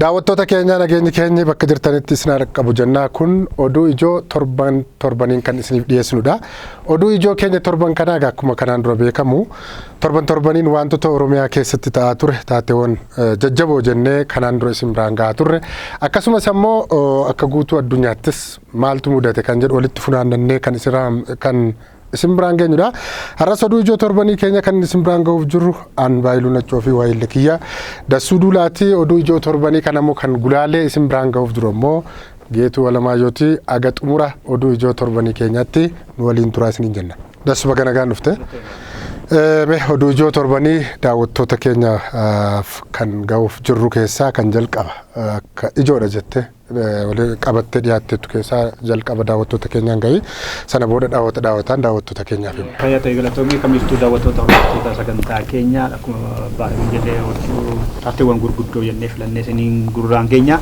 Daawwattoota keenya, nageenyi keenya bakka jirtanitti isin qabu jennaa. Kun oduu ijoo torban torbaniin kan isiniif dhiyeessinudha. Oduu ijoo keenya torban kanaa egaa akkuma kanaan dura beekamu torban torbaniin wantoota Oromiyaa keessatti ta'aa ture, taateewwan jajjaboo jennee kanaan dura isin biraan gahaa turre, akkasumas ammoo akka guutuu addunyaattis maaltu mudate kan jedhu walitti funaannannee kan isin biraan geenyudha. Har'as oduu ijoo torbanii keenya kan isin biraan gahuuf jirru an Baayiluu Naccoo fi Waayillee Kiyya Dassuu Duulaati. Oduu ijoo torbanii kan ammoo kan gulaalee isin biraan gahuuf jiru ammoo Geetuu Alamaayyootii. Aga xumura oduu ijoo torbanii keenyaatti nu waliin turaa isiniin jenna. Dassuu, baga nagaan dhufte. Mee oduu ijoo torbanii daawwattoota keenyaaf kan gahuuf jirru keessaa kan jalqaba akka ijoodha jettee waliin qabattee dhiyaatteettu keessaa jalqaba daawwattoota keenyaan gahii, sana booda daawwata daawwataan daawwattoota keenyaaf himna. Fayyaa ta'e, galatoomii. Kam jirtu daawwattoota, hordoftoota sagantaa keenyaa? Akkuma baay'een jedhee, oduu taateewwan gurguddoo jennee filannee isiniin gurraan keenya.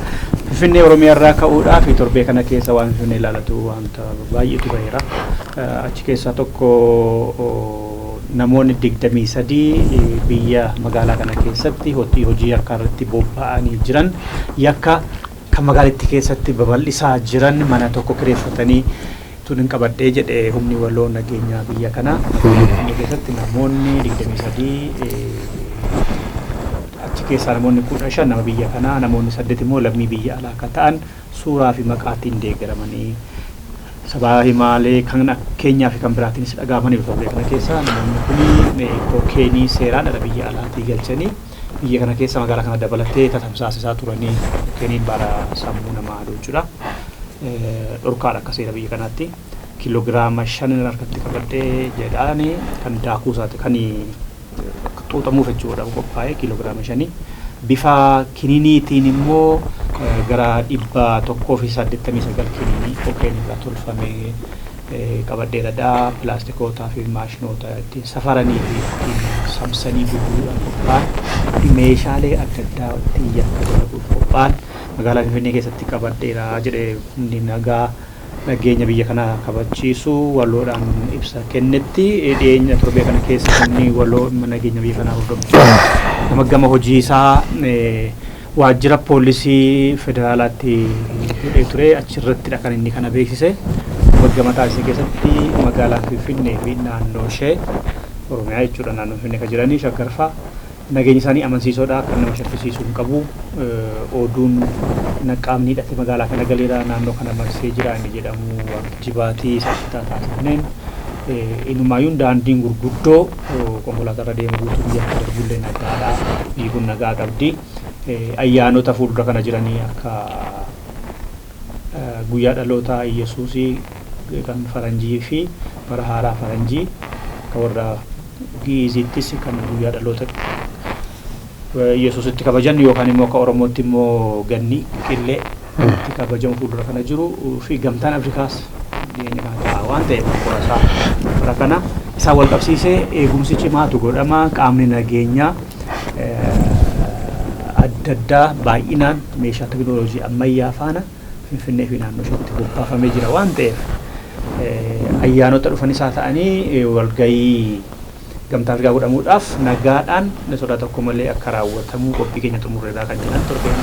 Finfinnee Oromiyaa irraa ka'uudhaa fi torbee kana keessa waan Finfinnee ilaalatu wanta baay'eetu baheera. Achi keessaa tokko namoonni 23 biyya magaalaa kana keessatti hojii yakkaa irratti bobba'anii jiran, yakka kan magaalittii keessatti babal'isaa jiran, mana tokko kireeffatanii tun hin qabadhee jedhe humni waloo nageenyaa biyya kanaa. Magaalaa Finfinnee keessatti namoonni 23, achi keessaa namoonni 15 nama biyya kanaa, namoonni 8 immoo lammii biyya alaa akka ta'an suuraa fi maqaatiin deeggaramanii sabaa himaalee kan keenyaa fi kan biraatiinis dhaga'amaniiru. Torbee kana keessa namoonni kuni kookeenii seeraan ala biyya alaatii galchanii biyya kana keessa magaalaa kana dabalatee tatamsaasisaa turanii. Kokeeniin baala sammuu namaa hadochuudha. Dhorkaadha akka seera biyya kanaatti. Kiiloogiraama 5 harkatti qabadhee jedhaani, kan daakuu isaati, kan xuuxamuuf jechuudha qophaa'e kiiloogiraama 5. Bifa kininiitiin immoo gara 189 kininii kokeen irraa tolfamee qabadheeradha. Pilaastikootaa fi maashinoota ittiin safaranii fi ittiin samsanii gurguruudhaan qophaa'an, meeshaalee adda addaa ittiin yakka dalaguuf qophaa'an magaalaa Finfinnee keessatti qabadheera jedhe humni nagaa nageenya biyya kanaa kabachiisu waloodhaan ibsa kennetti. Dhiyeenya torbee kana keessa humni waloo nageenya biyya kanaa hordofu nama gama hojii isaa waajjira poolisii federaalaatti godhee ture, achirrattidha kan inni kana beeksise. Gama taasise keessatti magaalaa Finfinnee fi naannoo ishee, Oromiyaa jechuudha, naannoo Finfinnee kan jiranii Shaggarfaa nageenyi isaanii amansiisoodha, kan nama shakkisiisuu hin qabu. Oduun qaamni hidhate magaalaa kana galeera, naannoo kana marsee jira inni jedhamu waan kijibaatii sakattaa taasifneen, inumaayyuun daandiin gurguddoo konkolaataa irra deemu guutuu biyyatti darbullee nagaadha, biyyi kun nagaa qabdi. Ayyaanota fuuldura kana jiranii akka guyyaa dhaloota Iyyasuusii kan faranjii fi bara haaraa faranjii akka warra Gi'iziittis kan guyyaa dhaloota Yesuusitti kabajan, yookaan immoo akka Oromootti immoo ganni qillee itti kabajamu fuuldura kana jiru fi Gamtaan Afrikaas dhiyeenya kana ta'a waan ta'eef, qorasaa bara kana isaan wal qabsiisee eegumsi cimaatu godhama. Qaamni nageenyaa adda addaa baay'inaan meeshaa teknooloojii ammayyaa faana Finfinnee fi naannoo isheetti bobbaafamee jira waan ta'eef, ayyaanota dhufanis haa ta'anii walgahii Gamtaa Afrikaa godhamuudhaaf nagaadhaan sodaa tokko malee akka raawwatamu qophii keenya xumurreerraa kan jedhan torbee.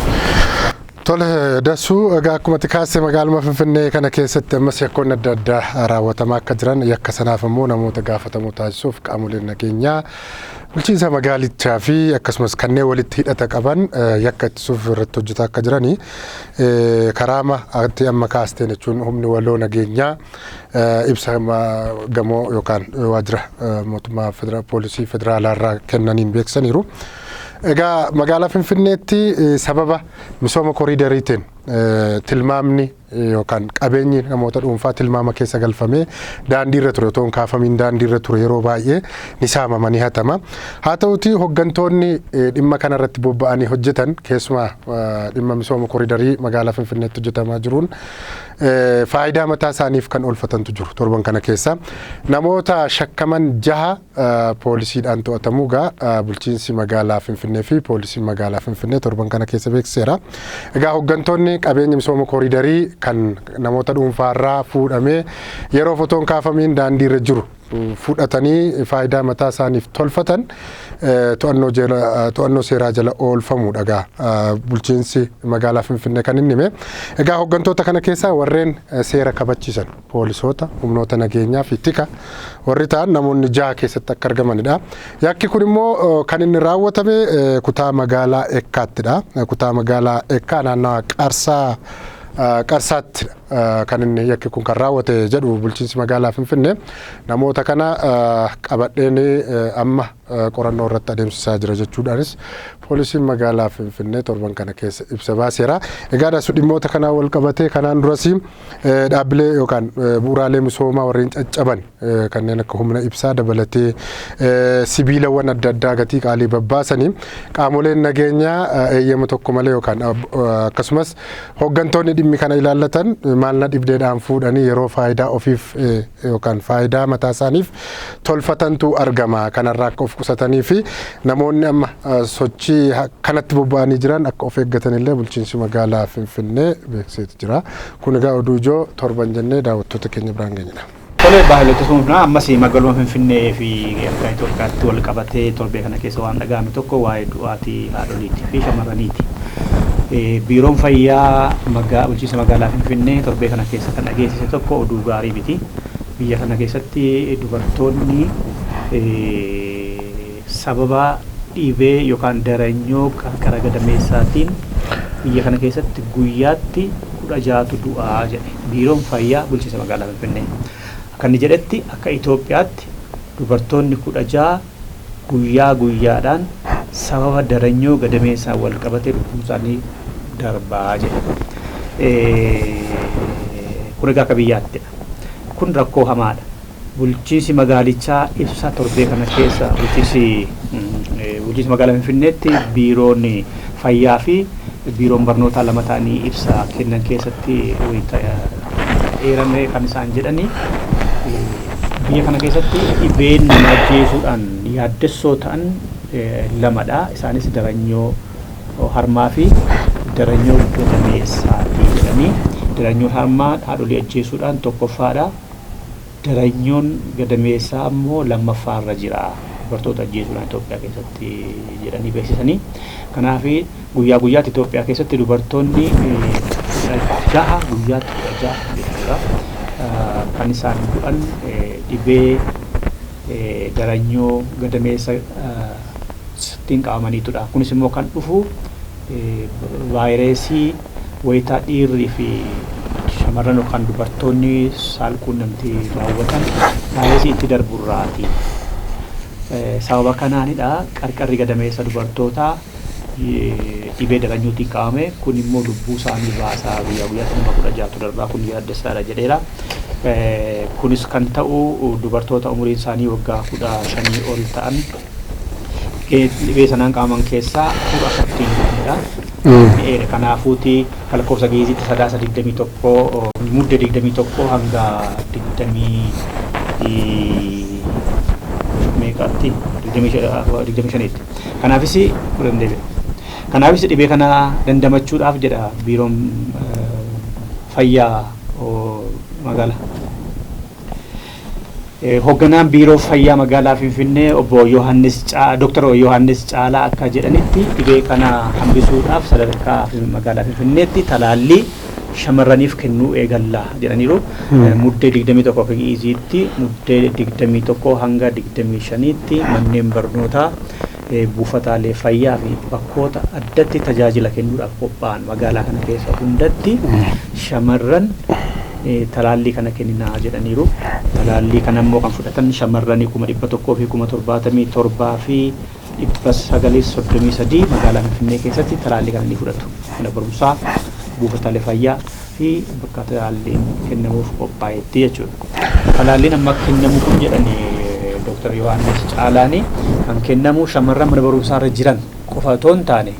Tole Dassuu, egaa akkuma kaasee magaaluma Finfinnee kana keessatti ammas yakkoonni adda addaa raawwatamaa akka jiran, yakka sanaaf immoo namoota gaafatamoo taasisuuf qaamoleen nageenyaa bulchiinsa magaalichaa fi akkasumas kanneen walitti hidhata qaban yakka ittisuuf irratti hojjetaa akka jiranii karaama ati amma kaasteen jechuun humni waloo nageenyaa ibsa gamoo yookaan waajjira mootummaa poolisii federaalaa irraa kennaniin beeksisaniiru. Egaa magaalaa Finfinneetti sababa misooma koriidariitiin tilmaamni yookaan qabeenyi namoota dhuunfaa tilmaama keessa galfamee daandii irra ture otoo hin kaafamiin daandii irra ture yeroo baay'ee ni saamama, ni hatama. Haa ta'uti hooggantoonni dhimma kanarratti bobba'anii hojjetan, keessumaa dhimma misooma koriidarii magaalaa Finfinneetti hojjetamaa jiruun faayidaa mataa isaaniif kan oolfatantu jiru. Torban kana keessa namoota shakkaman jaha poolisiidhaan to'atamuu gaa bulchiinsi magaalaa Finfinnee fi poolisiin magaalaa Finfinnee torban kana keessa beeksiseera. Egaa hooggantoonni qabeenya misooma koriidarii kan namoota dhuunfaarraa fuudhamee yeroo fotoon kaafamiin daandii irra jiru fudhatanii faayidaa mataa isaaniif tolfatan to'annoo seeraa jala oolfamuudha egaa bulchiinsi magaalaa Finfinnee kan inni hime. Egaa hooggantoota kana keessaa warreen seera kabachiisan poolisoota, humnoota nageenyaa fi tika warri ta'an namoonni 6 keessatti akka argamanidha. Yakki kun immoo kan inni raawwatame kutaa magaalaa Ekkaattidha. Kutaa magaalaa Ekkaa naannawa Qarsaatti kan inni yakki kun kan raawwate jedhu bulchiinsi magaalaa Finfinnee. Namoota kana qabadheen amma qorannoo irratti adeemsisaa jira jechuudhaanis poolisiin magaalaa Finfinnee torban kana keessa ibsa baaseera. Egaa Dasu, dhimmoota kanaan wal qabatee kanaan duras dhaabbilee yookaan bu'uuraalee misoomaa warreen caccaban kanneen akka humna ibsaa dabalatee sibiilawwan adda addaa gatii qaalii babbaasanii qaamoleen nageenyaa eeyyama tokko malee yookaan akkasumas hooggantoonni dhimmi kana ilaallatan maalna dhibdeedhaan fuudhanii yeroo faayidaa ofiif yookaan faayidaa mataa isaaniif tolfatantu argama. Kanarraa akka of qusatanii fi namoonni amma sochii kanatti bobba'anii jiran akka of eeggatanillee bulchiinsi magaalaa Finfinnee beeksiseetu jira. Kun egaa oduu ijoo torban jennee daawwattoota keenya biraan geenyedha. Tole, baay'ee suufnaa. Ammas magaaluma Finfinnee fi akka Itoophiyaatti wal qabatee torbee kana keessa waan dhaga'ame tokko waa'ee du'aatii haadholiitii fi shamarraniiti. Biiroon fayyaa bulchiinsa magaalaa Finfinnee torbee kana keessa kan dhageessise tokko oduu gaarii miti. Biyya kana keessatti dubartoonni sababa dhibee yookaan daranyoo qarqara gadameessaatiin biyya kana keessatti guyyaatti 16tu du'aa jedhe biiroon fayyaa bulchiinsa magaalaa Finfinnee. Akka inni jedhetti, akka Itoophiyaatti dubartoonni 16 guyyaa guyyaadhaan sababa daranyoo gadameessaan wal qabatee lubbuun isaanii darbaa jedhe. Kun egaa akka biyyaattidha. Kun rakkoo hamaadha. Bulchiinsi magaalichaa ibsa torbee kana keessa bulchiinsi magaalaa Finfinneetti biiroon fayyaa fi biiroon barnootaa lama ta'anii ibsa kennan keessatti eerame kan isaan jedhani, biyya kana keessatti dhibeen nama ajjeesuudhaan yaaddessoo ta'an lamadha. Isaanis daranyoo harmaa fi daranyoo gadameessaati jedhanii, daranyoon harmaa haadholii ajjeesuudhaan tokkoffaadha. Daranyoon gadameessaa immoo lammaffaarra jira, dubartoota ajjeesuudhaan Itoophiyaa keessatti jedhanii beeksisanii. Kanaaf guyyaa guyyaatti Itoophiyaa keessatti dubartoonni 16, guyyaatti 16 jechuudha, kan isaan du'an dhibee daranyoo gadameessa ittiin qabamaniitudha. Kunis immoo kan dhufu vaayirasii wayitaa dhiirrii fi shamarran yookaan dubartoonni saalquunnamtii raawwatan vaayirasii itti darburraati. Sababa kanaanidha qarqarri gadameessa dubartootaa dhibee daranyootiin qabame, kun immoo lubbuu isaanii baasaa, guyyaa guyyaatti nama 16tu darbaa, kun yaaddessaadha jedheera. Kunis kan ta'u dubartoota umuriin isaanii waggaa 15 ol ta'an dhibee sanaan qabaman keessaa 4 akka ittiin dhufanidha. Kanaafuuti lakkoofsa geeziitti Sadaasa 21, Mudde 21 hanga digdamii meeqaatti, 25tti. Kanaafis 10 deebi'a. Kanaafis dhibee kana dandamachuudhaaf jedha biiroon fayyaa magaalaa. Hoogganaan biiroo fayyaa magaalaa Finfinnee obbo Yohaannis, Dr. Yohaannis Caalaa akka jedhanitti, dhibee kana hambisuudhaaf sadarkaa magaalaa Finfinneetti talaallii shamarraniif kennuu eegalla jedhaniiru. Muddee 21 akka Gi'iiziitti Muddee 21 hanga 25tti manneen barnootaa, buufataalee fayyaa fi bakkoota addatti tajaajila kennuudhaaf qophaa'an magaalaa kana keessa hundatti shamarran talaallii kana kenninaa jedhaniiru. Talaallii kana immoo kan fudhatan shamarranii 177,933 magaalaa Finfinnee keessatti talaallii kana ni fudhatu. Mana barumsaa, buufataalee fayyaa fi bakka talaalliin kennamuuf qophaa'etti jechuudha. Talaalliin amma kennamu kun jedhani Dr. Yohaannis Caalaani, kan kennamu shamarran mana barumsaarra jiran qofa otoo hin taane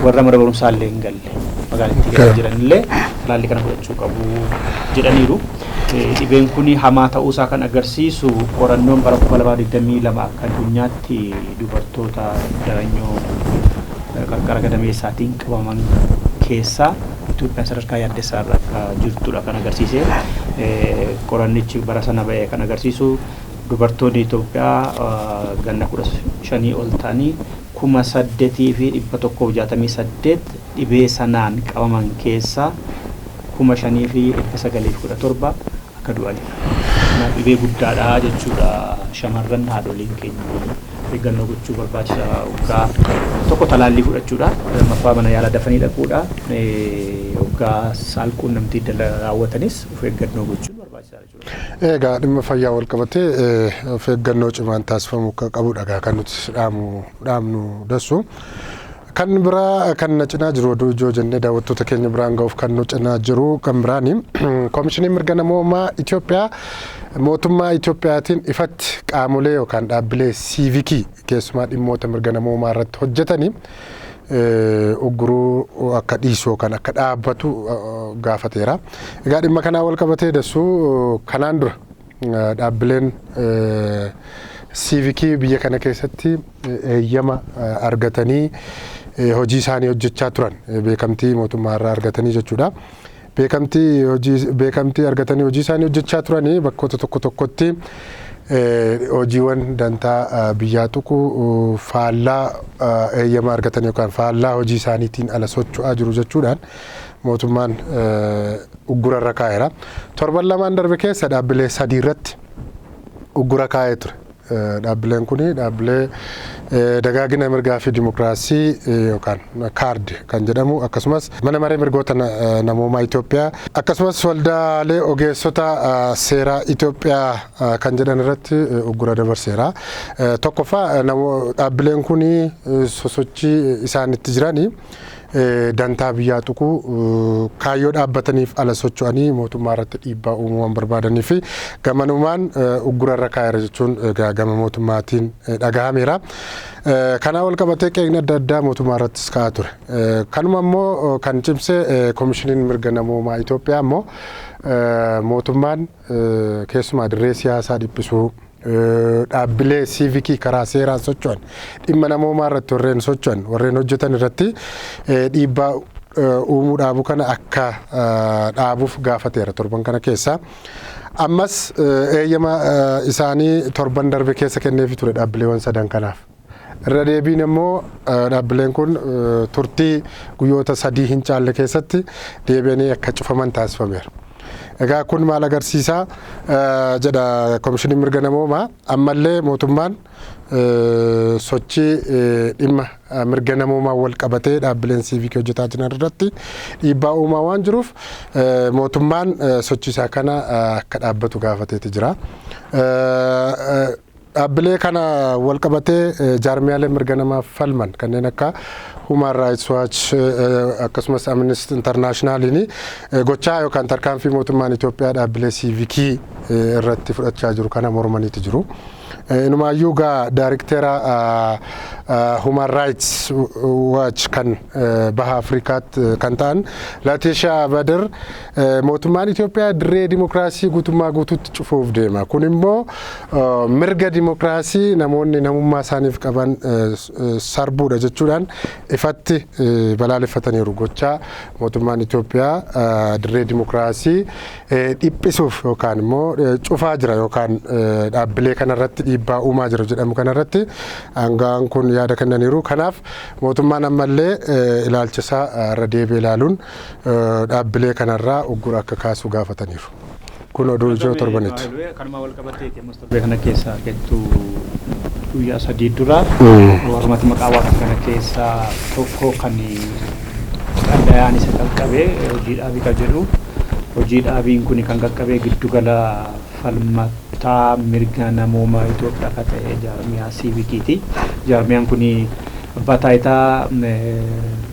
warra mana barumsaa illee hin galle magaalittii keessa jiran illee talaallii kana fudhachuu qabu jedhaniiru. Dhibeen kun hamaa ta'uusaa kan agarsiisu qorannoon bara 2022 akka addunyaatti dubartoota daranyoo qarqara gadameessaatiin qabaman keessaa Itoophiyaan sadarkaa yaaddessaa irra akka jirtudha kan agarsiise. Qorannichi bara sana ba'e kan agarsiisu Dubartoonni Itoophiyaa ganna 15 ol ta'anii 8168 dhibee sanaan qabaman keessaa 5917 akka du'anidha. Kanaaf dhibee guddaadha jechuudha. Shamarran, haadholiin keenya eeggannoo gochuu barbaachisa. Waggaa tokko talaallii fudhachuudha. Lammaffaa, mana yaalaa dafanii dhaquudha. Waggaa saalquunnamtii raawwatanis of eeggannoo gochuun barbaachisaadha jechuudha. Egaa dhimma fayyaa wal qabatee of eeggannoo cimaan taasifamuu akka qabudha kan nuti dhaamnu dassu. Kan biraa kan na cinaa jiru, oduu ijoo jennee daawwattoota keenya biraan ga'uuf kan nu cinaa jiru kan biraani, Koomishiniin Mirga Namoomaa Itoophiyaa mootummaa Itoophiyaatiin ifatti qaamolee yookaan dhaabbilee siivikii keessumaa dhimmoota mirga namoomaa irratti hojjetanii ugguruu akka dhiisu yookaan akka dhaabbatu gaafateera. Egaa dhimma kanaa wal qabatee, dassuu, kanaan dura dhaabbileen siivikii biyya kana keessatti eeyyama argatanii hojii isaanii hojjechaa turan, beekamtii mootummaa irraa argatanii jechuudha. Beekamtii hojii, beekamtii argatanii hojii isaanii hojjechaa turanii bakkoota tokko tokkotti hojiiwwan dantaa biyyaa tuqu, faallaa eeyyama argatan yookaan faallaa hojii isaaniitiin ala socho'aa jiru jechuudhaan mootummaan uggura irra kaa'eera. Torban lamaan darbe keessa dhaabbilee sadii irratti uggura kaa'ee ture. Dhaabbileen kun dhaabbilee Dagaagina Mirgaa fi Dimokiraasii yookaan Kaard kan jedhamu, akkasumas Mana Maree Mirgoota Namoomaa Itoophiyaa, akkasumas Waldaalee Ogeessota Seeraa Itoophiyaa kan jedhan irratti uggura dabarseera. Tokkoffaa, dhaabbileen kun sosochii isaan itti jiranii dantaa biyyaa tuquu, kaayyoo dhaabbataniif ala socho'anii mootummaa irratti dhiibbaa uumuu waan barbaadanii fi gamanumaan uggura irra kaa'eera jechuun gama mootummaatiin dhagahameera. Kanaa wal qabatee qeeqni adda addaa mootummaa irrattis ka'aa ture. Kanuma immoo kan cimse Koomishiniin Mirga Namoomaa Itoophiyaa immoo mootummaan keessumaa dirree siyaasaa dhiphisuu, dhaabbilee siivikii karaa seeraan socho'an, dhimma namoomaa irratti warreen socho'an, warreen hojjetan irratti dhiibbaa uumuu dhaabuu kana akka dhaabuuf gaafateera torban kana keessa. Ammas eeyyama isaanii torban darbe keessa kenneefii ture dhaabbileewwan sadan kanaaf. Irra deebiin immoo dhaabbileen kun turtii guyyoota 3 hin caalle keessatti deebi'anii akka cufaman taasifameera. Egaa kun maal agarsiisaa jedha Koomishiniin Mirga Namoomaa: ammallee mootummaan sochii dhimma mirga namoomaa wal qabatee dhaabbileen siivikii hojjetaa jiran irratti dhiibbaa uumaa waan jiruuf mootummaan sochii isaa kana akka dhaabbatu gaafateeti jira. Dhaabbilee kana wal qabatee jaarmiyaaleen mirga namaaf falman kanneen akka Human Rights Watch akkasumas Amnesty Internationaliin gochaa yookaan tarkaanfii mootummaan Itoophiyaa dhaabbilee siivikii irratti fudhachaa jiru kana mormaniiti jiru. Inumaayyuu gaa daariktera Human Rights Watch kan Baha Afrikaatti kan ta'an Laetitia Bader, mootummaan Itoophiyaa dirree dimokiraasii guutummaa guutuutti cufuuf deema. Kun immoo mirga dimokiraasii namoonni namummaa isaaniif qaban sarbuudha jechuudhaan ifatti balaaleffataniiru. Gochaa mootummaan Itoophiyaa dirree dimokiraasii dhiphisuuf yookaan immoo cufaa jira yookaan dhaabbilee kanarratti dhiibbaa uumaa jira jedhamu kanarratti aangaan kun yaada kennaniiru. Kanaaf mootummaan ammallee ilaalcha isaa irra deebi'ee ilaaluun dhaabbilee kanarraa uggura akka kaasu gaafataniiru. Kun oduu ijoo torbaniiti. Kanuma wal qabateeti ammas torbee kana keessa argattu, guyyaa 3 dura warumatti maqaa waaqa kana keessaa tokko kan xalayaan isa qaqqabee hojii dhaabii kan jedhu, hojii dhaabiin kun kan qaqqabee Giddugala Falmataa Mirga Namoomaa Itoophiyaa kan ta'e jaarmiyaa siivikiiti. Jaarmiyaan kun abbaa taayitaa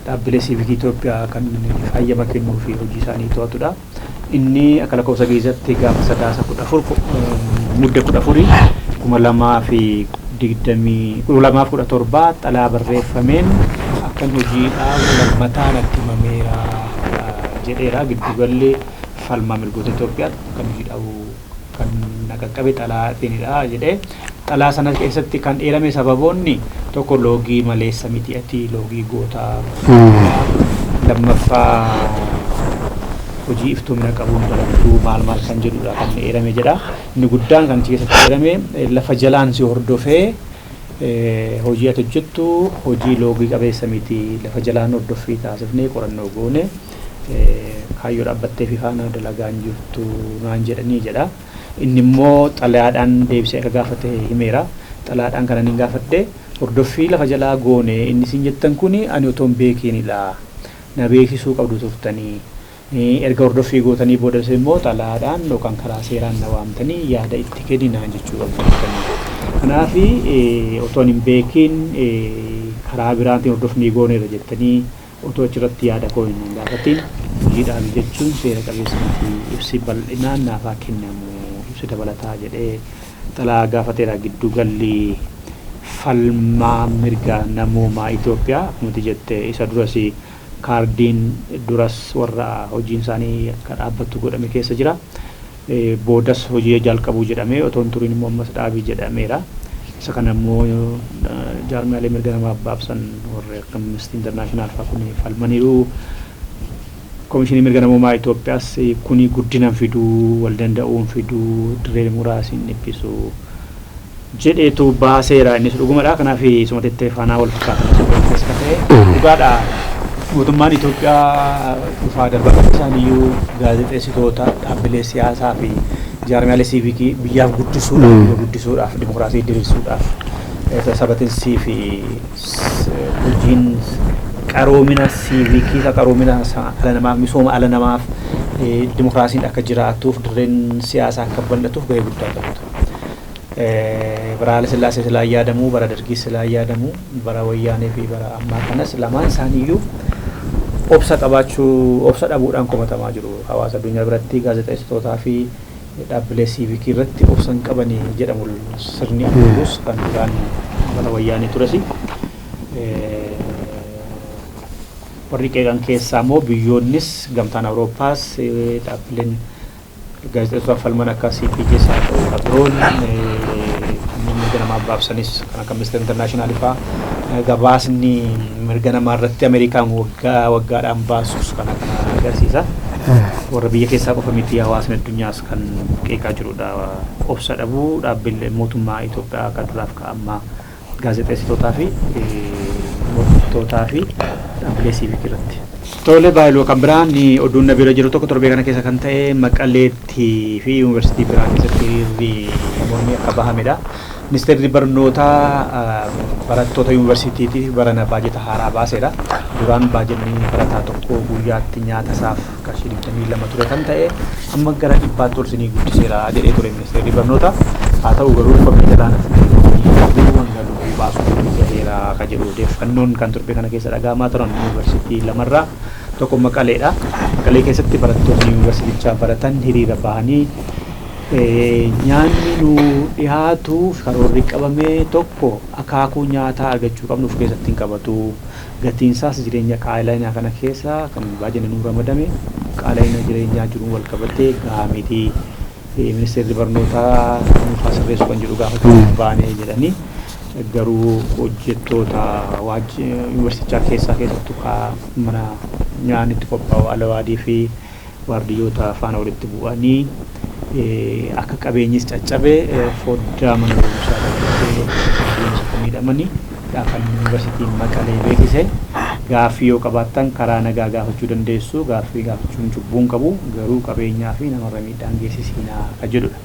dhaabbilee siivikii Itoophiyaa kan hayyama kennuu fi hojii isaanii to'atudha. Inni akka lakkoofsa keessatti gaafa Sadaasa 14, Mudde 14, 2017 xalaa barreeffameen akkan hojii dhaabu lammataa natti himameera jedheera. Giddugalli Falmaa Mirgoota Itoophiyaatti kan hojii dhaabu kan na qaqqabe xalaatiinidha jedhee. Xalaa sana keessatti kan eerame sababoonni tokko, loogii maleessa miti, ati loogii gootaa. Lammaffaa, Hojii iftoomina qabuun dalagduu maal maal kan jedhudha kan eerame jedha. Inni guddaan kan achi keessatti eerame lafa jalaan si hordofee hojii ati hojjettu hojii loogii qabeessa miti, lafa jalaan hordoffii taasifnee qorannoo goone kaayyoo dhaabbattee fi faana dalagaa hin jirtu naan jedhanii jedha. Inni immoo xalayaadhaan deebisee akka gaafate himeera. Xalayaadhaan kanan hin gaafadhe hordoffii lafa jalaa goone inni isin jettan kuni ani otoo hin beekinidha. Na beeksisuu qabdu turtanii. Erga hordoffii gootanii boodas immoo xalayaadhaan yookaan karaa seeraan na waamtanii yaada itti kenninaan jechuu qabdu turtanii. Kanaaf otoo hin beekin karaa biraatiin hordoffii gooneerra jettanii otoo achirratti yaada koo hin gaafatin hojii dhaabi jechuun seera qabeessa miti, ibsi bal'inaan naafaa kennamu ibsi dabalataa jedhee xalayaa gaafateera. Giddu galli falmaa mirga namoomaa Itoophiyaa akkuma jette isa duras kaardiin duras warra hojiin isaanii akka dhaabbattu godhame keessa jira. Boodas hojii jalqabuu jedhamee otoo hin turin immoo ammas dhaabii jedhameera. Isa kana immoo jaarmiyaalee mirga namaa baabsan warri akka Amnesty International fa'aa kun falmaniiru. Komishinii mirga namoomaa Itoophiyaas kuni guddina fiduu, wal danda'uun fiduu, dirree muraasiin dhiphisu jedheetu baaseera. Innis dhugumadha. Kanaaf isuma tettee faanaa wal fakkaatan keessa ta'e dhugaadha. Mootummaan Itoophiyaa dhufaa darbaa isaaniiyyuu gaazexeessitoota, dhaabbilee siyaasaa fi jaarmiyaalee siivikii biyyaaf guddisuudhaaf, biyya guddisuudhaaf, dimokiraasii diriirsuudhaaf, sabatinsii fi hojiin qaroomina siivikii, qaroomina dhala namaaf, misooma dhala namaaf, dimokiraasiin akka jiraatuuf, dirreen siyaasaa akka bal'atuuf gahee guddaa qabatu. Bara Haile Sillaasee silaa yaadamu, bara Dargii silaa yaadamu, bara Wayyaanee fi bara ammaa kanas lamaan isaaniiyyuu obsa qabaachuu, obsa dhabuudhaan komatamaa jiru. Hawaasa addunyaa biratti gaazexeessitootaa fi dhaabbilee siivikii irratti obsa hin qabanii jedhamu sirni amma kan duraan bara Wayyaanee tures. Warri qeeqan keessaa immoo biyyoonnis, gamtaan Awurooppaas, dhaabbileen gaazexeessitoota falman akka CPJ haa ta'u kan biroon kanneen mirga namaa baabsanis kan akka Amnesty International fa'aa, gabaasni mirga namaa irratti Ameerikaan waggaa waggaadhaan baasus kana kana agarsiisa. Warra biyya keessaa qofa miti, hawaasni addunyaas kan qeeqaa jirudha. Obsa dhabuu dhaabbilee mootummaa Itoophiyaa kan duraaf ka ammaa gaazexeessitootaa fi mormitootaa fi dhaabbilee siivikii irratti. Tole baay'ee kan biraan oduun na bira jiru tokko torbee kana keessa kan ta'e Maqaleetti fi yuunivarsiitii biraa keessatti hiriirri mormii akka bahamedha. Ministeerri barnootaa barattoota yuunivarsiitiitiif barana baajeta haaraa baaseera. Duraan baajenni barataa tokko guyyaatti nyaata isaaf qarshii 22 ture kan ta'e amma gara 100tti ol sinii guddiseera jedhee ture ministeerri barnootaa. Haa ta'u garuu komii jalaan hanga lubbuu baasuu gaheera kan jedhu odeeffannoon kan torbee kana keessa dhaga'amaa turan yuunivarsiitii lamarraa tokko Maqaleedha. Maqalee keessatti barattoonni yuunivarsiitichaa baratan hiriira bahanii nyaanni nu dhiyaatu karoorri qabame tokko akaakuu nyaataa argachuu qabnu of keessatti hin qabatu. Gatiinsaas jireenya qaala'ina kana keessa kan baajata nu ramadame qaala'ina jireenyaa jiruun wal qabatee gahaa miti. Ministeerri barnootaa nuuf haa sirreessu kan jedhu gaafachuu baanee jedhanii garuu hojjettoota yuunivarsiitichaa keessaa keessattuu mana nyaanni itti qophaa'u alawaadii fi waardiyyoota faana walitti bu'anii akka qabeenyis caccabe foddaa mana barumsaa dabalatee akka miidhamanii kan yuunivarsiitiin Maqalee beeksise. Gaaffii yoo qabaattan karaa nagaa gaafachuu dandeessu, gaaffii gaafachuun cubbuu hin qabu, garuu qabeenyaa fi namarra miidhaan geessisiinaa kan jedhudha.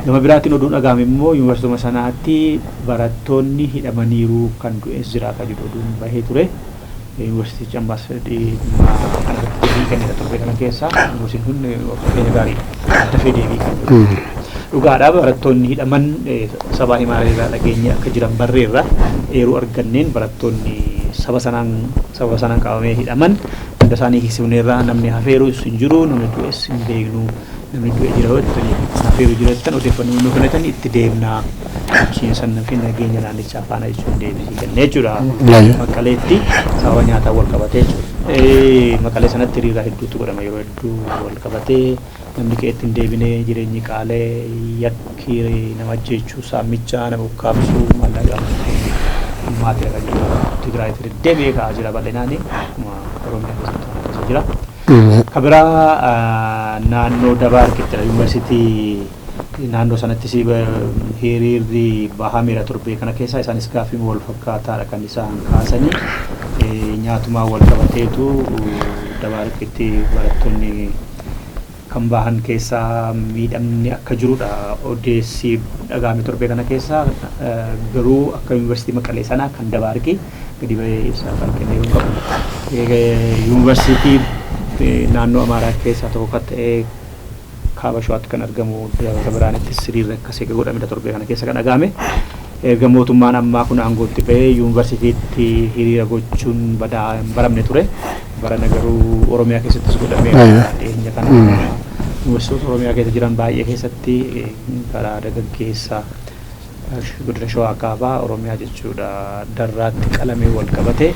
Gama biraatiin oduun dhagahame immoo yuunivarsiituma sanaatti barattoonni hidhamaniiru, kan du'es jira kan jedhu oduun bahee ture. Yuunivarsiitichi ammas dhimma kanarratti deebii kenneera torbee kana keessa. Yuunivarsiitiin kun fakkeenya gaariidha. Dafee deebii kennu. Dhugaadha, barattoonni hidhaman sabaa himaa irraa dhageenye akka jiran barreerra eeruu arganneen barattoonni saba sanaan qabamee hidhaman hunda isaanii hiiksifneerra, namni hafeeru hin jiru, namni du'es hin beeknu, namni du'e jira yoo jettanii hafeeru jira jettan odeeffannoo nu kennitan itti deemnaa bulchiinsa fi nageenya naannichaa faana jechuun deebisii kennee jechuudha. Maqaleetti sababa nyaataan wal qabatee jechuudha. Maqalee sanatti hiriira hedduutu godhama yeroo hedduu wal qabatee namni qe'eetti hin deebine, jireenyi qaalee, yakki nama ajjeechuu, saamichaa, nama ukkaamsuu, maallaqa ammaati irra jiru. Tigraayitti deddeebi'ee ka'aa jira bal'inaani akkuma Oromiyaa keessatti waan keessa jira. Kan biraa naannoo Dabaarqittidha. Yuunivarsiitii naannoo sanattis hiriirri bahameera torbee kana keessa. Isaanis gaaffii wal fakkaataadha kan isaan kaasanii, nyaatumaan wal qabateetu Dabaarqitti barattoonni kan bahan keessaa miidhamni akka jirudha odeessi dhagahame torbee kana keessa. Garuu akka Yuunivarsiitii Maqalee sanaa kan Dabaarqi gadi bahee ibsaa kan kennee qabu. Yuunivarsiitii naannoo Amaaraa keessaa tokko kan ta'e Kaaba Shawaatti kan argamu Dabra Biraanittis hiriirri akkasii akka godhamedha torbee kana keessa kan dhagahame. Erga mootummaan ammaa kun aangootti ba'ee yuunivarsiitiitti hiriira gochuun badaa hin baramne ture. Barana garuu Oromiyaa keessattis godhameera dhiyeenya kana. Yuunivarsiitota Oromiyaa keessa jiran baay'ee keessatti karaa dargaggeessa godina Shawaa Kaabaa Oromiyaa jechuudha Darraatti qalamee wal qabate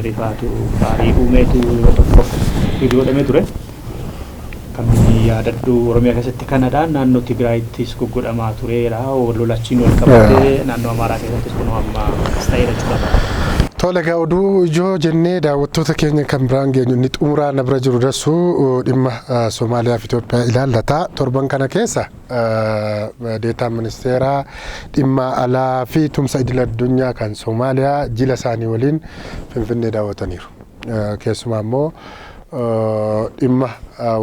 rifaatu gaarii uumeetu yeroo tokkoof hiriirri godhamee ture. Kan yaadadhu Oromiyaa keessatti kanadha. Naannoo Tigraayittis goggodhamaa tureera. Lolachiin wal qabatee naannoo Amaaraa keessattis kunoo amma akkas ta'eera jechuudha. Tole, egaa oduu ijoo jennee daawwattoota keenya kan biraan geenyu inni xumuraa na bira jiru dassuu dhimma Somaaliyaa fi Itoophiyaa ilaallata. Torban kana keessa deetaan ministeeraa dhimma alaa fi tumsa idil addunyaa kan Somaaliyaa jila isaanii waliin Finfinnee daawwataniiru. Keessumaa immoo dhimma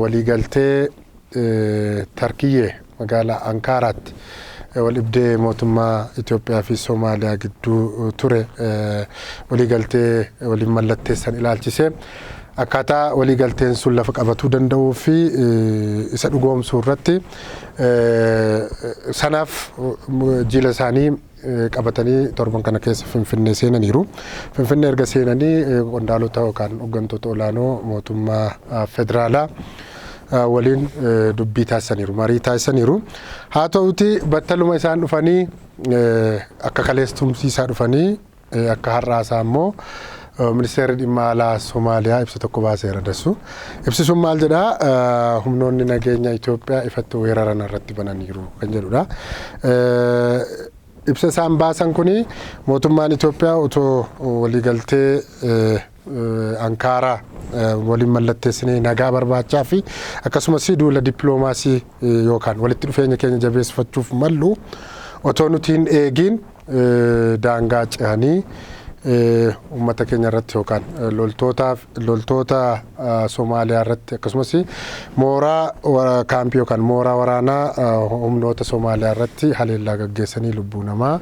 waliigaltee Tarkiyyee magaalaa Ankaaraatti wal dhibdee mootummaa Itoophiyaa fi Somaaliyaa gidduu ture waliigaltee waliin mallatteessan ilaalchisee, akkaataa waliigalteen sun lafa qabatuu danda'uu fi isa dhugoomsuu irratti sanaaf jila isaanii qabatanii torban kana keessa Finfinnee seenaniiru. Finfinnee erga seenanii qondaalota yookaan hooggantoota olaanoo mootummaa federaalaa waliin dubbii taasisaniiru, marii taasisaniiru. Haa ta'uti battaluma isaan dhufanii akka kaleessumsiisaa dhufanii akka har'aasaa immoo ministeerri dhimma alaa Somaaliyaa ibsa tokko baaseera dassu. Ibsi sun maal jedhaa? Humnoonni nageenya Itoophiyaa ifatti weeraran irratti bananiiru kan jedhudha. Ibsa isaan baasan kuni mootummaan Itoophiyaa otoo waliigaltee Ankaaraa waliin mallatteessinee nagaa barbaachaa fi akkasumas duula dippiloomaasii yookaan walitti dhufeenya keenya jabeeffachuuf mallu otoo nuti hin eegiin daangaa ce'anii uummata keenya irratti yookaan loltoota Somaaliyaa irratti akkasumas mooraa kaampii yookaan mooraa waraanaa humnoota Somaaliyaa irratti haleellaa gaggeessanii lubbuu namaa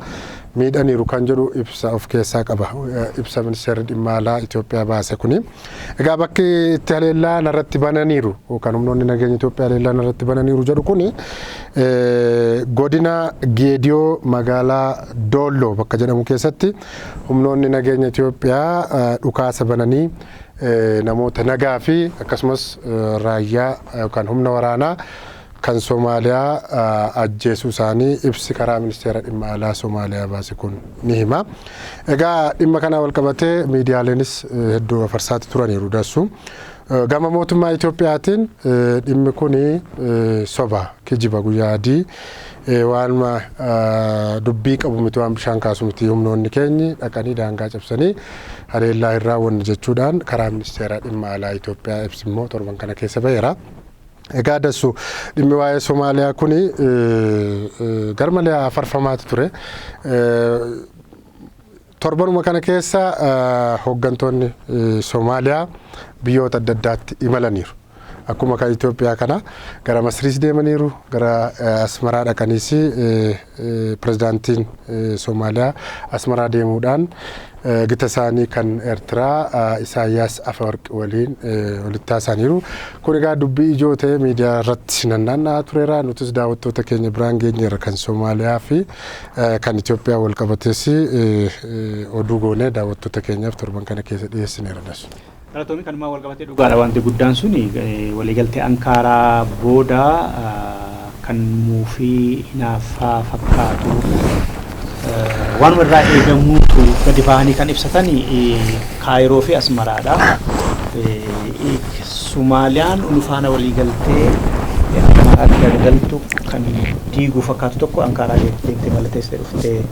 miidhaniiru kan jedhu ibsa of keessaa qaba. Ibsa ministeerri dhimma alaa Itoophiyaa baase kuni. Egaa bakki itti haleellaa narratti bananiiru yookaan humnoonni nageenya Itoophiyaa haleellaa narratti bananiiru jedhu kuni godina Geediyoo magaalaa Doolloo bakka jedhamu keessatti humnoonni nageenya Itoophiyaa dhukaasa bananii namoota nagaa fi akkasumas raayyaa yookaan humna waraanaa kan Somaaliyaa ajjeesuu isaanii ibsi karaa ministeera dhimma alaa Somaaliyaa baase kun ni hima. Egaa dhimma kana wal qabatee miidiyaaleenis hedduu afarsaatti turaniiru dassu. Gama mootummaa Itoophiyaatiin dhimmi kun soba, kijiba guyyaa adii, waan dubbii qabu miti, waan bishaan kaasu miti, humnoonni keenyi dhaqanii daangaa cabsanii haleellaa hin raawwanne jechuudhaan karaa ministeera dhimma alaa Itoophiyaa ibsi immoo torban kana keessa baheera. Egaa dassu, dhimmi waa'ee Somaaliyaa kuni garmalee afarfamaatu ture. Torbanuma kana keessa hooggantoonni Somaaliyaa biyyoota adda addaatti imalaniiru. Akkuma kan Itoophiyaa kana gara Masriis deemaniiru, gara Asmaraa dhaqaniis pirezidaantiin Somaaliyaa Asmaraa deemuudhaan gita isaanii kan Eertiraa Isaayyaas Afawarqi waliin walitti haasa'aniiru. Kun egaa dubbii ijoo ta'e miidiyaa irratti naanna'aa tureera. Nutis daawwattoota keenya biraan geenyeerra, kan Somaaliyaa fi kan Itoophiyaa wal qabates oduu goonee daawwattoota keenyaaf torban kana keessa dhiyeessineera dasu. Galatoomii. Kanumaa wal qabatee dhugaadha, wanti guddaan suni waliigaltee Ankaaraa booda kan muufii hinaaffaa fakkaatu waanuma irraa eegamuutu gadi bahanii kan ibsatan Kaayiroo fi Asmaraadha. Sumaaliyaan nu faana waliigaltee Asmaraatti galgaltu kan diiguu fakkaatu tokko Ankaaraa deemtee mallatteessitee dhuftee,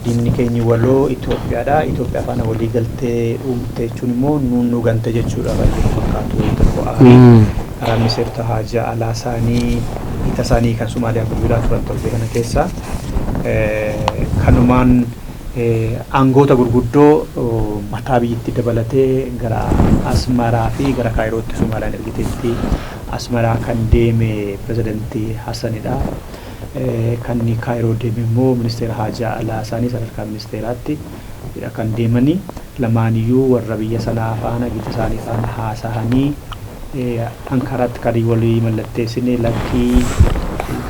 diinni keenya waloo Itoophiyaadha. Itoophiyaa faana waliigaltee uumte jechuun immoo nuun nu gante jechuudha kan jedhu fakkaatu tokko Aarii karaa ministeerota haajaa alaa isaanii hiita isaanii kan Somaaliyaa bilbilaa turan torbee kana keessa. Kanumaan aangoota gurguddoo mataa biyyatti dabalatee gara Asmaraa fi gara Kaayirootti Somaaliyaan ergiteetti. Asmaraa kan deeme pirezidantii Hassanidha. Kan Kaayiroo deeme immoo ministeera haajaa alaa isaanii sadarkaa ministeeraatti kan deemanii lamaaniyyuu warra biyya sanaa faana gita isaanii faana haasa'anii Ankaraatti kan walii mallatteessine lakkii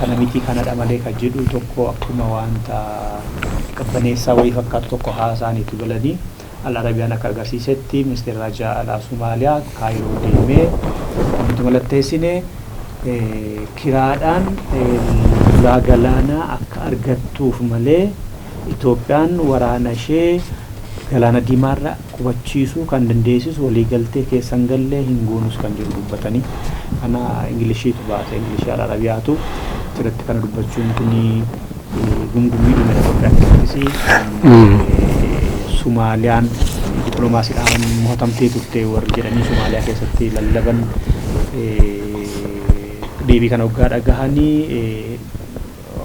kana miti kanadha malee kan jedhu tokko akkuma wanta qabbaneessaa wayii fakkaatu tokko haasa'aniitu galanii. Al Arabiyaan akka agarsiisetti ministeerri haajaa alaa Somaaliyaa Kaayiroo deemee wanti mallatteessine kiraadhaan ulaa galaanaa akka argattuuf malee Itoophiyaan waraana ishee galaana diimaarra qubachiisuu kan dandeessisu waliigaltee keessan gallee hin goonus kan jedhu dubbatanii. Kana Ingilishiitu baase, Ingilishii Al Arabiyaatu asirratti kana dubbachuun kun gungummii dhuma Itoophiyaa keessattis Sumaaliyaan dippiloomaasiidhaan mo'atamtee turte warri jedhanii Somaaliyaa keessatti lallaban deebii kana waggaa dhagahanii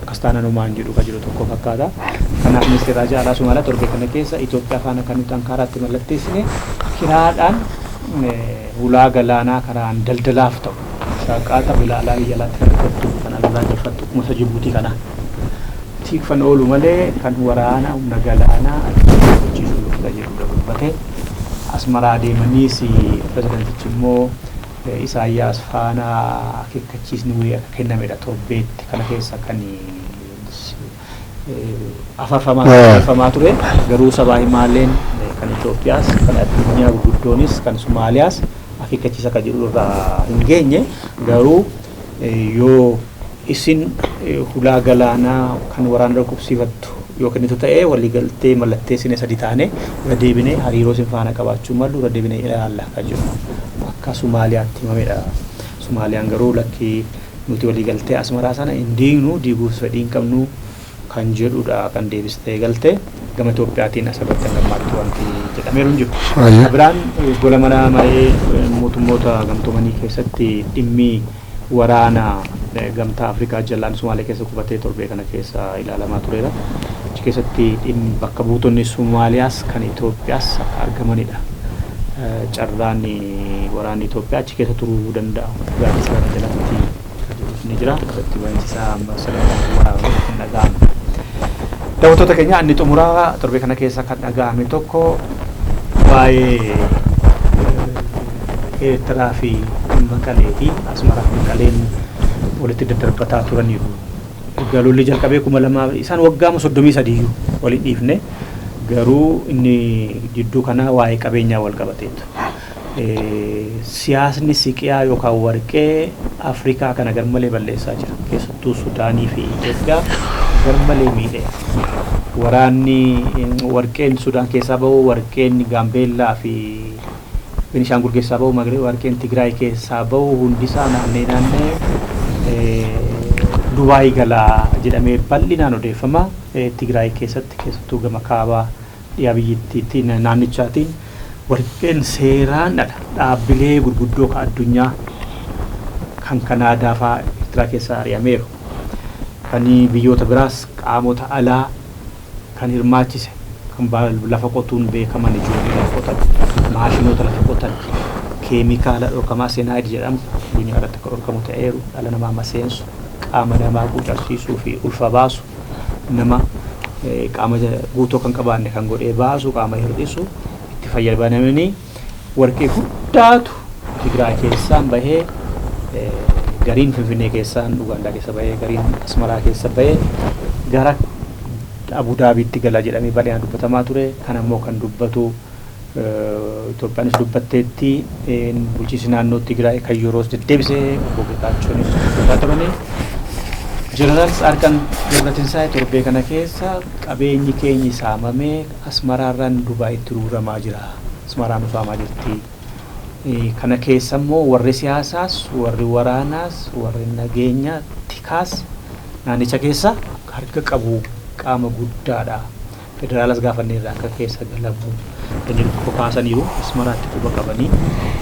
akkas taanaan homaan jedhu kan jiru tokko fakkaata. Kanaaf ministeerri haajaa alaa Somaaliyaa torbee kana keessa Itoophiyaa faana kan nuti Ankaraatti mallatteessine kiraadhaan ulaa galaanaa karaan daldalaaf ta'u shaqaata bila alaa biyya alaatti kan argattu kan alaa galfattu akkuma isa Jibuutii kana tiikfan oolu malee kan waraana humna galaanaa achiisu kan jedhudha dubbate. Asmaraa deemaniis pirezidantichi immoo Isaayyaas faana akeekkachiisni wayii akka kennamedha torbeetti kana keessa kan afarfamaa ture. Garuu sabaa himaaleen kan Itoophiyaas kan addunyaa gurguddoonis kan Somaaliyaas akeekkachiisa kan jedhu irraa hin geenye. Garuu yoo isin hulaa galaanaa kan waraana qubsiifattu yoo kennitu ta'e waliigaltee mallatteessine sadi taane irra deebinee hariiroo isin faana qabaachuu malu irra deebinee ilaalla kan jedhu akka Somaaliyaatti himamedha. Somaaliyaan garuu lakkii nuti waliigaltee Asmaraa sana hin diignu, diiguuf fedhii hin qabnu kan jedhudha kan deebistee galte. Gama Itoophiyaatiin asirratti hanga ammaatti wanti jedhameeru hin jiru. Biraan gola mana maree mootummoota gamtoomanii keessatti dhimmi waraana gamtaa Afrikaa jalaan Somaaliyaa keessa qubatee torbee kana keessa ilaalamaa tureera. Achi keessatti dhimmi bakka buutonni Somaaliyaas kan Itoophiyaas akka argamanidha. Carraan waraanni Itoophiyaa achi keessa turuu danda'a. Gaaddisa kana jalatti kan jedhus ni jira. Irratti ba'iinsi isaa sadarkaan waraabame kan dhaga'ame. Daawwattoota keenya, inni xumuraa torbee kana keessa kan dhaga'ame tokko waa'ee Eertiraa fi Maqaleeti. Asmaraa fi Maqaleen walitti daddarbataa turaniiru. Erga lolli jalqabee 2000 isaan waggaama 33 waliin dhiifne, garuu inni jidduu kanaa waa'ee qabeenyaa wal qabateetu. Siyaasni siqiyaa yookaan warqee Afrikaa kana garmalee balleessaa jira. Keessattuu Sudaanii fi Itoophiyaa garmalee miidhe. Waraanni warqeen Sudaan keessaa bahu, warqeen Gaambeellaa fi Benishaangul keessaa bahu, warqeen Tigraay keessaa bahu hundisaa naannee naannee Dubaay galaa jedhamee bal'inaan odeeffama. Tigraay keessatti keessattuu gama kaabaa dhiyaa biyyattiitti naannichaatiin warqeen seeraan ala dhaabbilee gurguddoo kan addunyaa kan Kanaadaa fa'aa Eertiraa keessaa ari'ameeru. Kan biyyoota biraas qaamota alaa kan hirmaachise kan lafa qotuun beekaman, ijoollee lafa qotan, maashinoota lafa qotan, keemikaala dhorkamaa cyanide jedhamu addunyaa irratti akka dhorkamu ta'eeru, dhala namaa maseensu, qaama namaa quucarsiisuu fi ulfa baasu, nama qaama guutuu kan qabaanne kan godhee baasu, qaama hir'isu itti fayyadamanii warqee guddaatu Tigraay keessaan bahee, gariin Finfinnee keessaan Ugaandaa keessa bahee, gariin Asmaraa keessa bahee gara Abudaabiitti gala jedhamee bal'inaan dubbatamaa ture. Kan ammoo kan dubbatu Itoophiyaanis dubbatteetti, bulchiinsi naannoo Tigraay kan yeroos deddeebisee obbo Geetaachoonis dubbataa turani. Jeneraal Tsaarqaan Gabratinsaa'e torbee kana keessa qabeenyi keenyi saamamee Asmaraarraan Dubaayitti gurguramaa jira. Asmaraan saamaa jirti. Kana keessa immoo warri siyaasaas, warri waraanaas, warri nageenya tikaas naannicha keessa harka qabu, qaama guddaadha. Federaalas gaafanneerra akka keessa galamu. Kan jedhu tokko kaasaniiru Asmaraatti quba qabanii.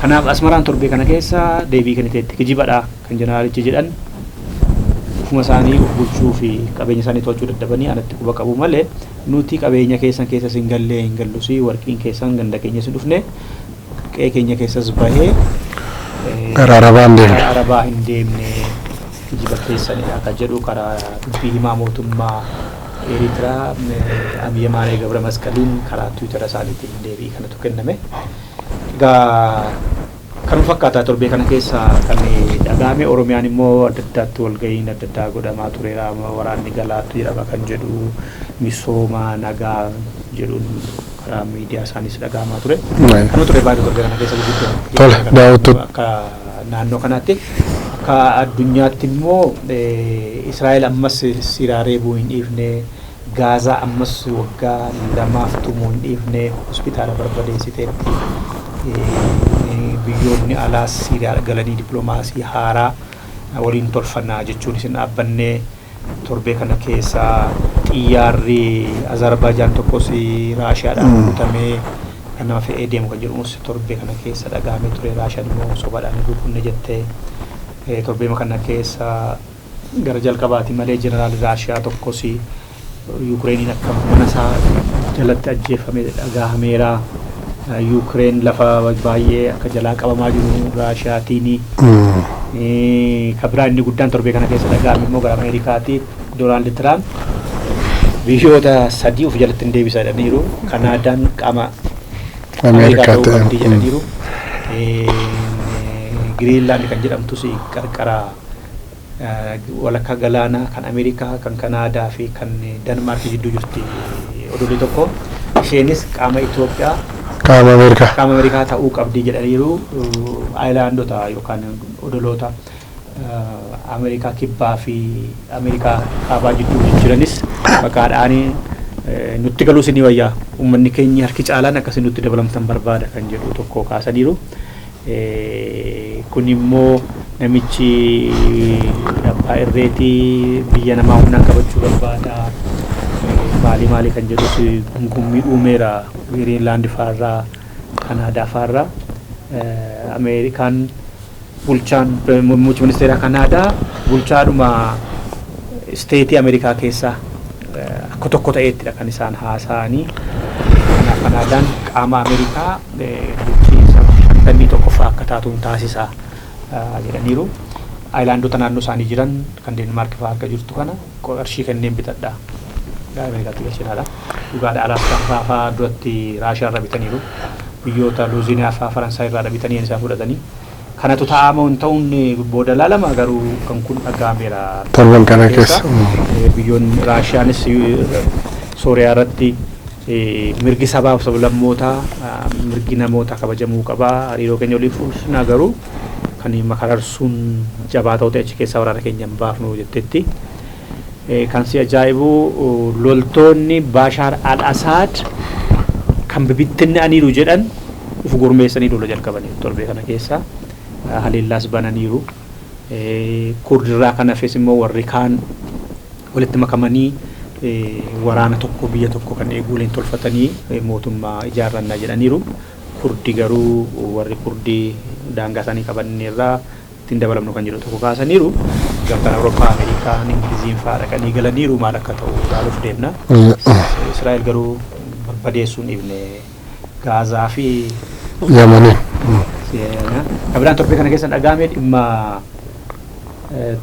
Kanaaf Asmaraan torbee kana keessa deebii kenniteetti kijibadha kan jeneraalichi jedhan ufuma isaanii of bulchuu fi qabeenya isaanii to'achuu dadhabanii anatti quba qabu malee nuti qabeenya keessan keessas hin gallee hin gallus warqiin keessan ganda keenyas hin dhufne qe'ee keenya keessas bahee Gara Arabaa hin deemne. Gara Arabaa hin deemne kijiba keessanidha kan jedhu karaa dubbii himaa mootummaa Eeritiraa Yemaanee Gabra Masqaliin karaa Tiwiitara isaaniitiin deebii kanatu kenname. Egaa kanuma fakkaataa torbee kana keessa kan dhagahame. Oromiyaan immoo adda addaatti walga'iin adda addaa godhamaa tureera. Waraanni galaatu jedhama kan jedhu misooma nagaa jedhuun karaa miidiyaa isaaniis dhagahamaa ture. Kanuma ture baay'ee torbee kana keessa gurguddoo. Tole, daawwattoota. Akka naannoo kanaatti akka addunyaatti immoo Israa'el ammas Siiriyaa reebuu hin dhiifne, Gaazaa ammas waggaa 2f tumuu hin dhiifne, hospitaala barbadeessiteetti. Biyyoonni alaas Siiriyaa galanii dippiloomaasii haaraa waliin tolfannaa jechuun isin dhaabbanne. Torbee kana keessa xiyyaarri Azerbaajaan tokkos Raashiyaadhaan rukutamee kan nama fe'ee deemu kan jedhumus torbee kana keessa dhagahamee ture. Raashiyaan immoo sobaadhaan hin rukunne jettee. Torbee kana keessa gara jalqabaati malee jeneraal Raashiyaa tokkos Yukireeniin akka mana isaa jalatti ajjeefame dhagahameera. Yukireen lafa baay'ee akka jalaa qabamaa jiru Raashiyaatiin. Kan biraa inni guddaan torbee kana keessa dhagahame immoo gara Ameerikaati. Doonaald Tiraamp biyyoota 3 of jalatti hin deebisa jedhaniiru. Kanaadaan qaama Ameerikaa ta'uu qabdi jedhaniiru. Giriinlaand kan jedhamtus qarqara walakkaa galaanaa kan Ameerikaa, kan Kanaadaa fi kan Danmark jidduu jirti odolii tokko. Isheenis qaama Itoophiyaa Qaama Ameerikaa. Qaama Ameerikaa ta'uu qabdi jedhaniiru. Aayilaandota yookaan odoloota Ameerikaa kibbaa fi Ameerikaa kaabaa jidduu jiranis maqaadhaan nutti galuus ni wayyaa. Uummanni keenya harki caalaan akkasii nutti dabalamtan barbaada kan jedhu tokko kaasaniiru. Kun immoo namichi abbaa irreetii biyya namaa humnaan qabachuu barbaada. Maalii maalii kan jedhus gungummii uumeera Giriinlaand faarraa Kanaadaa faarraa. Ameerikaan bulchaan muummichi ministeera Kanaadaa bulchaadhuma isteetii Ameerikaa keessaa akka tokko ta'eettidha kan isaan haasa'anii. Kanaaf Kanaadaan qaama Ameerikaa bulchiinsa 51ffaa akka taatuun taasisa jedhaniiru. Aayilaandota naannoo isaanii jiran kan Deenmaark fa'aa akka jirtu kana qarshii kenneen bitadha. Gara Ameerikaatti galchinaadha. Dhugaadha Alaaskaa fa'aa duratti Raashiyaa irraa bitaniiru. Biyyoota Luuziniyaa fa'aa Faransaay irraa bitanii isaan fudhatanii. Kanatu ta'aa moo hin ta'uun booda laalama garuu kan kun dhaga'ameera. Torban kana keessa. Biyyoonni Raashiyaanis Sooriyaa irratti mirgi sabaaf sablammootaa mirgi namootaa kabajamuu qaba. Hariiroo keenya waliif ulfinaa garuu kan makararsuun jabaa ta'u ta'e achi keessaa waraana keenya hin baafnu jetteetti. Kan si ajaa'ibu loltoonni Baashaar al-Asaad kan bibittinnaa'aniiru jedhan uf gurmeessanii lola jalqabanii torbee kana keessa haleellaas bananiiru. Kurdirraa kan hafes immoo warri kaan walitti makamanii waraana tokko biyya tokko kan eeguu waliin tolfatanii mootummaa ijaarrannaa jedhaniiru. Kurdi garuu warri Kurdii daangaa isaanii qabanneerraa ittiin dabalamnu kan jedhu tokko kaasaniiru. Gamtaan Awurooppaa, Ameerikaan, Ingiliziin fa'aa dhaqanii galaniiru maal akka ta'u ilaaluuf deemna. Israa'el garuu barbadeessuun dhiifne Gaazaa fi Yamaniin. Kan biraan torbee kana keessa dhagahame dhimma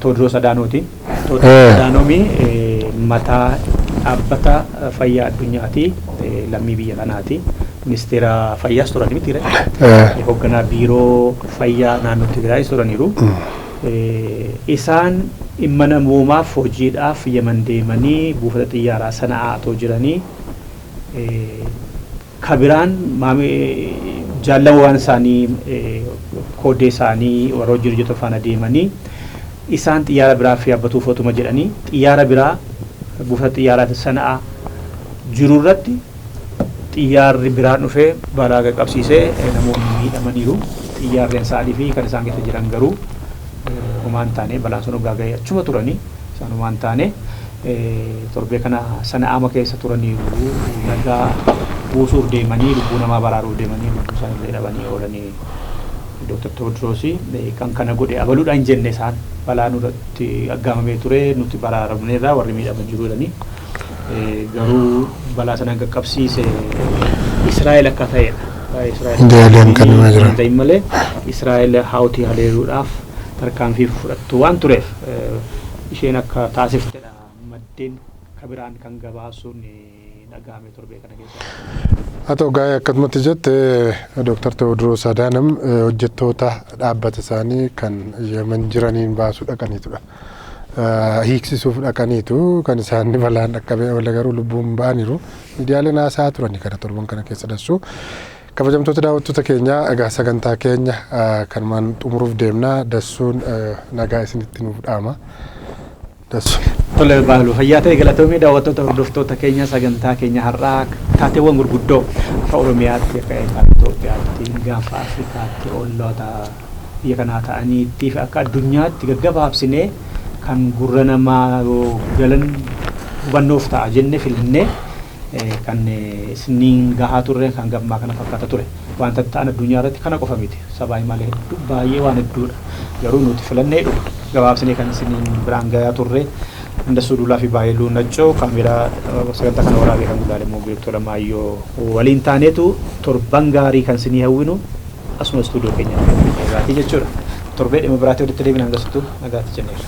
Tewoodiroos Adaanooti. Tewoodiroos Adaanoomi mataa dhaabbata fayyaa addunyaati. Lammii biyya kanaati. Ministeera fayyaas turani miti ree? Hoogganaa biiroo fayyaa naannoo Tigraayis turaniiru. Isaan dhimma namoomaaf hojiidhaaf Yemen deemanii buufata xiyyaaraa Sana'aa otoo jiranii kabiraan jaallan isaanii koodee isaanii warra hojii hojjetan faana deemanii isaan xiyyaara biraaf yaabbatuuf otuma jedhanii xiyyaara biraa buufata xiyyaaraa Sana'aa jiru irratti xiyyaarri biraan dhufee balaa qaqqabsiisee namoonni miidhamaniiru. Xiyyaarri isaanii fi kan isaan keessa jiran garuu homaa hin taane balaan sun hoggaa ga'ee achuma turanii isaan homaa hin taane torbee kana Sana'aama keessa turaniiru nagaa Buusuuf deemanii, lubbuu namaa baraaruuf deemanii lubbuu isaanii illee dhabanii oolanii. Dr. Tewoodiroos kan kana godhe abaluudhaan hin jenne, isaan balaa nurratti aggaamamee ture nuti baraaramneerraa, warri miidhaman jiru jedhanii, garuu balaa sanaan qaqqabsiise Israa'el akka ta'edha. Miidiyaaleen kan himaa jiran. Ta'in malee Israa'el Hawtii haleeluudhaaf tarkaanfii fudhattu waan tureef isheen akka taasiftedha maddeen kabiraan kan gabaasuun dhagahame torbee kana keessa. Haa ta'u gaa'ee, akkasumatti jette, Dr. Tewoodiroos Adaanam hojjettoota dhaabbata isaanii kan Yemen jiraniin baasuu dhaqaniitudha. Hiiksisuuf dhaqaniitu kan isaan balaan dhaqqabee oole, garuu lubbuun ba'aniiru. Miidiyaaleen haasaa turani kana torban kana keessa dassuu. Kabajamtoota daawwattoota keenyaa, egaa sagantaa keenya kanumaan xumuruuf deemna. Dassuun nagaa isinitti nuuf dhaama. Dassu. Tole baalu, fayyaa ta'e, galatoomii. Daawwattoota, hordoftoota keenya, sagantaa keenya har'aa taateewwan gurguddoo akka Oromiyaatti, akka Itoophiyaatti, gaanfa Afrikaatti, olloota biyya kanaa ta'aniitti fi akka addunyaatti gaggabaabsinee kan gurra namaa yoo galan hubannoof ta'a jenne filannee kan isiniin gahaa turre kan gammaa kana fakkaata ture. Wanta ta'an addunyaa irratti kana qofa miti. Sabaa malee hedduu baay'ee waan hedduudha. Garuu nuti filannee dhuma gabaabsinee kan isiniin biraan gahaa turre. Indasuu Duulaa fi Baay'iluu Naccoo kaameeraa sagantaa kana waraabee kan gulaale immoo Beektuu Lamaayyoo waliin taaneetu torban gaarii kan isinii hawwinu asuma istuudiyoo keenya irraatii jechuudha. Torbee dhimma biraatii walitti deebina, hangasittuu nagaatti jenneerra.